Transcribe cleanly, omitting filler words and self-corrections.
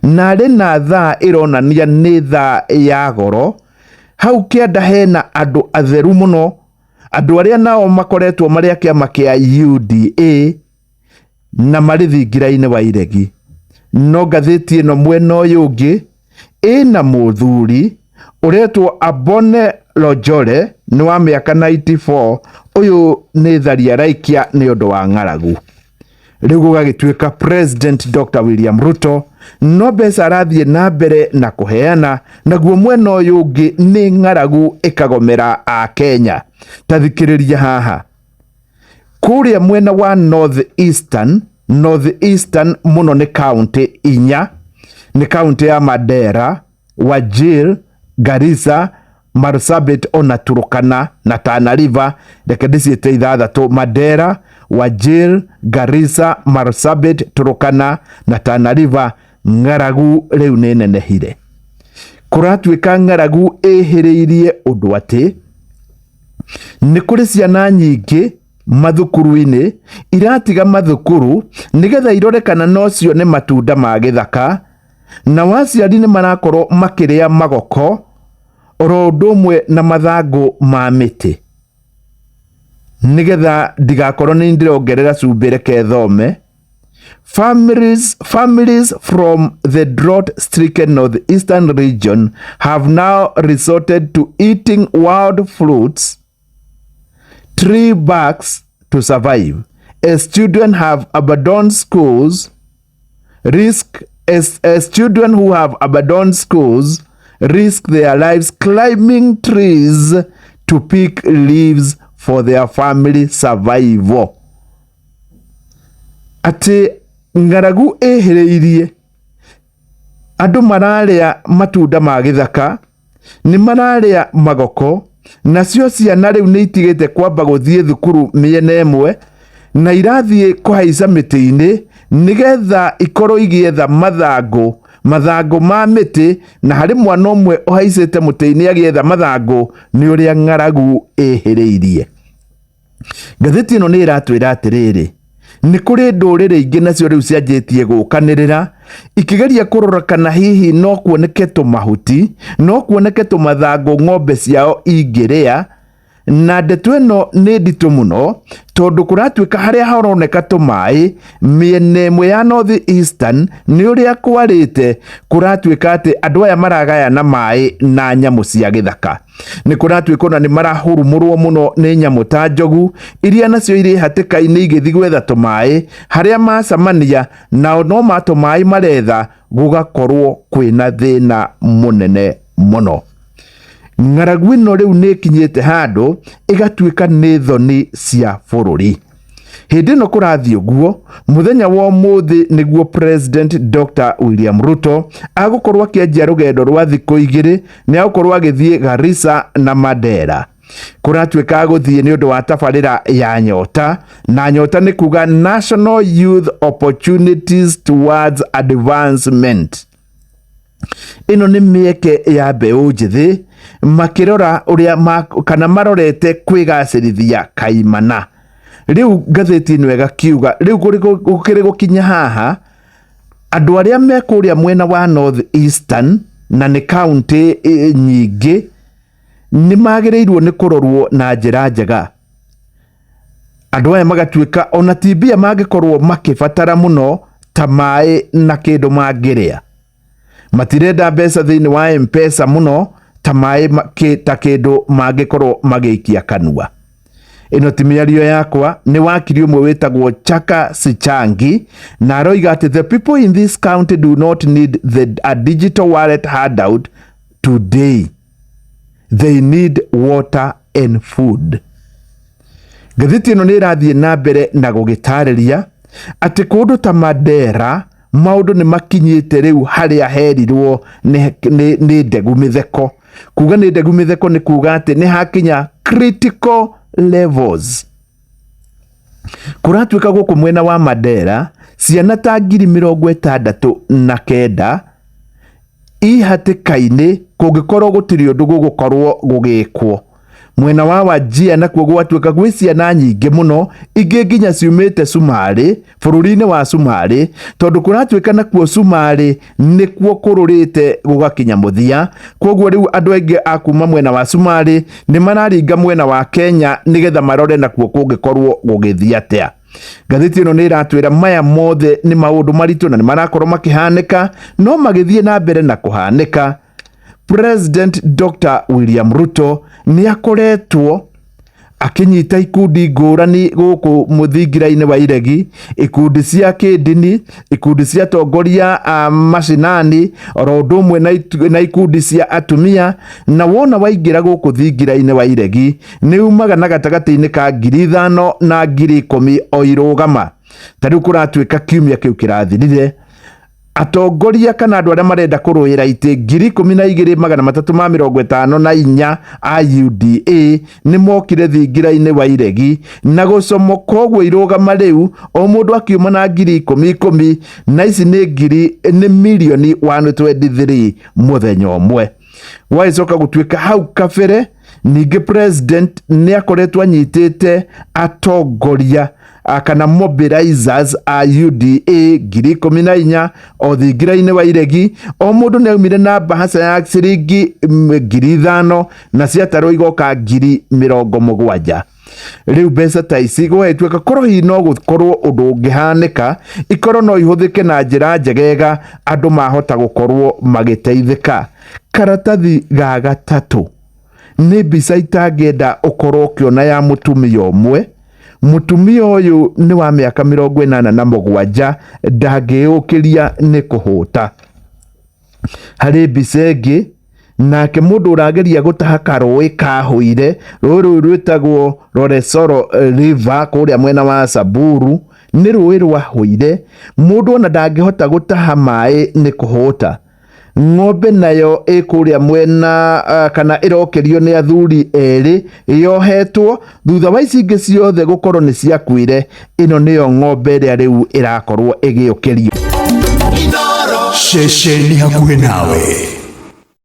Na arĩ na thaa ĩronania nĩ thaa ya goro. Hau kĩanda hena andũ atheru mũno, andũ arĩa nao makoretwo marĩ a kĩama kĩa UDA na marĩ thingira-inĩ wa iregi. No ngathĩti ĩno mwena ũyũ ũngĩ ĩna mũthuri ũretwo Abone Lonjore, nĩ wa mĩaka 94. Ũyũ nĩ tharia araikia nĩ ũndũ wa ng'aragu. Rĩu gũgagĩtuĩka President Dr William Ruto no mbeca arathiĩ na mbere na kũheana, naguo mwena ũyũ ũngĩ nĩ ng'aragu ĩkagomera a Kenya. Ta thikĩrĩria haha, kũrĩa mwena wa North Eastern, North Eastern mũno nĩ kaũntĩ inya, nĩ kaũntĩ ya Mandera, Wajir, Garissa, Marsabit ona Turkana na Tana River. Reke ndĩciĩte ithathatũ: Mandera, Wajir, Garissa, Marsabit, Turkana na Tana River. Ng'aragu rĩu nĩ nenehire, kũratuĩka ng'aragu ĩhĩrĩirie ũndũ atĩ nĩ kũrĩ ciana nyingĩ mathukuru-inĩ iratiga mathukuru nĩgetha irore kana no cione matunda ma gĩthaka, na aciari nĩ marakorwo makĩrĩa magoko oro ũndũ ũmwe na mathangũ ma mĩtĩ. Nĩgetha ndigakorwo nĩ ndĩrongerera cumbĩ, reke thome. Families from the drought-stricken northeastern region have now resorted to eating wild fruits, tree barks to survive, as children have abandoned schools, risk as children who have abandoned schools risk their lives climbing trees to pick leaves for their family survival. Atĩ ng'aragu ĩhĩrĩirie andũ mararĩa matunda ma gĩthaka, nĩ mararĩa magoko, nacio ciana rĩu nĩ itigĩte kwamba gũthiĩ thukuru mĩena ĩmwe na irathiĩ kũhaica mĩtĩ-inĩ nĩgetha ikorwo igĩetha mathangũ ma mĩtĩ. Na harĩ mwana ũmwe ũhaicĩte mũtĩ-inĩ agĩetha mathangũ nĩ ũrĩa ng'aragu ĩhĩrĩirie. Ngathĩti ĩno nĩ ĩratwĩra atĩrĩrĩ, nĩ kũrĩ ndũrĩrĩ ingĩ nacio rĩu cianjĩtie gũkanĩrĩra ikĩgeria kũrora kana hihi no kuoneke tũmahuti, no kuoneke tũmathangũ ng'ombe ciao ingĩrĩa. Na ndeto ĩno nĩ nditũ mũno tondũ kũratuĩka harĩa haroneka tũmaĩ mĩena ĩmwe ya North Eastern nĩ ũrĩa kwarĩte, kũratuĩka atĩ andũ aya maragayana maĩ na nyamũ cia gĩthaka. Nĩ kũratuĩka ona nĩ marahurumũrwo mũno nĩ nyamũ ta njogu iria nacio irĩ hatĩka-inĩ igĩthiĩ gwetha tũmaĩ. Harĩa macamania nao no ma tũmaĩ maretha, gũgakorwo kwĩna thĩna mũnene mũno. Ng'aragu ĩno rĩu nĩ ĩkinyĩte handũ ĩgatuĩka nĩ thoni cia bũrũri. Hĩndĩ ĩno kũrathiĩ ũguo, mũthenya wa ũmũthĩ nĩguo President Dr William Ruto agũkorwo akĩanjia rũgendo rwa thikũ 2. Nĩ agũkorwo agĩthiĩ Garissa na Mandera. Kũratuĩka gũthiĩ nĩ ũndũ wa tabarĩra ya Nyota, na Nyota nĩ kuga National Youth Opportunities Towards Advancement. Ĩno nĩ mĩeke ya mbeũ njĩthĩ makĩrora ũrĩa kana marorete kwĩgacĩrithia kaimana. Rĩu ngathĩti ĩno ĩgakiuga rĩu gũkĩrĩ gũkinya haha, andũ arĩa me kũrĩa mwena wa North Eastern na nĩ kaũntĩ nyingĩ nĩ magĩrĩirwo nĩ kũrorwo na njĩra njega. Andũ aya magatuĩka ona ti mbia mangĩkorwo makĩbatara mũno ta maĩ na kĩndũ mangĩrĩa. Matirenda mbeca thĩinĩ wa Mpesa mũno ta maĩ ta kĩndũ mangĩkorwo magĩikia kanua. Ĩno ti mĩario yakwa, nĩ wakiri ũmwe wĩtagwo Chaka Sichangi, na aroiga atĩ the people in this county do not need a digital wallet handout today, they need water and food. Ngathĩti ĩno nĩ ĩrathiĩ na mbere na gũgĩtarĩria atĩ kũndũ ta Mandera maũndũ nĩ makinyĩte rĩu harĩa herirwo nĩ ndegu mĩtheko. Kuga nĩ ndegu mĩtheko nĩ kuga atĩ nĩ hakinya critical levels. Kũratuĩka gũkũ mwena wa Mandera ciana ta 69,000 i hatĩka-inĩ kũngĩkorwo gũtirĩ ũndũ gũgũkorwo gũgĩkwo. Mwena wa Wajir nakuo gwatuĩka gwĩ ciana nyingĩ mũno, ingĩ nginya ciumĩte Cumarĩ, bũrũri-inĩ wa Cumarĩ, tondũ kũratuĩka nakuo Cumarĩ nĩkuo kũrũrĩte gũgakinya mũthia. Kwoguo rĩu andũ aingĩ a kuma mwena wa Cumarĩ nĩ mararinga mwena wa Kenya nĩgetha marore nakuo kũngĩkorwo gũgĩthiĩ atĩa. Ngathĩti ĩno nĩ ĩratwĩra maya mothe nĩ maũndũ maritũ na nĩ marakorwo makĩhanĩka, no magĩthiĩ na mbere na kũhanĩka, President Dr. William Ruto nĩ akoretwo akĩnyita ikundi ngũrani gũkũ mũthingira-inĩ wa iregi, ikundi cia kĩndini, ikundi cia atongoria a macinani, oro ũndũ ũmwe na ikundi cia atumia, na wona waingĩra gũkũ thingira-inĩ wa iregi nĩ umaga na gatagatĩ-inĩ ka 5,000 na 10,000 o irũgama. Ta rĩu kũratuĩka kiumia kĩu kĩrathirire, atongoria kana andũ arĩa marenda kũrũĩra itĩ 12,354 a UDA nĩ mokire thingira-inĩ wa iregi na gũcomoka ũguo irũgama rĩu o mũndũ akiuma na 10,000 na ici nĩ ngiri nĩ mirioni 123 mũthenya ũmwe. Gwagĩcoka gũtuĩka hau kabere ningĩ president nĩ akoretwo anyitĩte atongoria kana mobilizers a UDA 14,000 o thingira-inĩ wa iregi, o mũndũ nĩ aumire na mbahaca ya ciringi 5,000 na ciatarwo igoka 70,000. Rĩu mbeca ta ici gwagĩtuĩka korwo hihi no gũkorwo ũndũ ũngĩhanĩka, ikorwo no ihũthĩke na njĩra njegega, andũ mahota gũkorwo magĩteithĩka. Karatathi ga gatatũ nĩ mbica itangĩenda ũkorwo ũkĩona ya mũtumia ũmwe. Mũtumia ũyũ nĩ wa mĩaka 87, ndangĩũkĩria nĩ kũhũta. Harĩ mbica ĩngĩ nake mũndũ ũrageria gũtaha karũĩ kahũire, rũĩ rũu rwĩtagwo Loresoro River kũrĩa mwena wa Samburu, nĩ rũĩ rwahũire, mũndũ ona ndangĩhota gũtaha maĩ nĩ kũhũta. Ng'ombe nayo ĩ kũrĩa mwena kana ĩrokerio nĩ athuri erĩ yohetwo thutha wa ici ingĩ ciothe gũkorwo nĩ ciakuire, ĩno nĩyo ng'ombe ĩrĩa rĩu ĩrakorwo ĩgĩũkĩrio. Ceceni hakuhĩ nawe.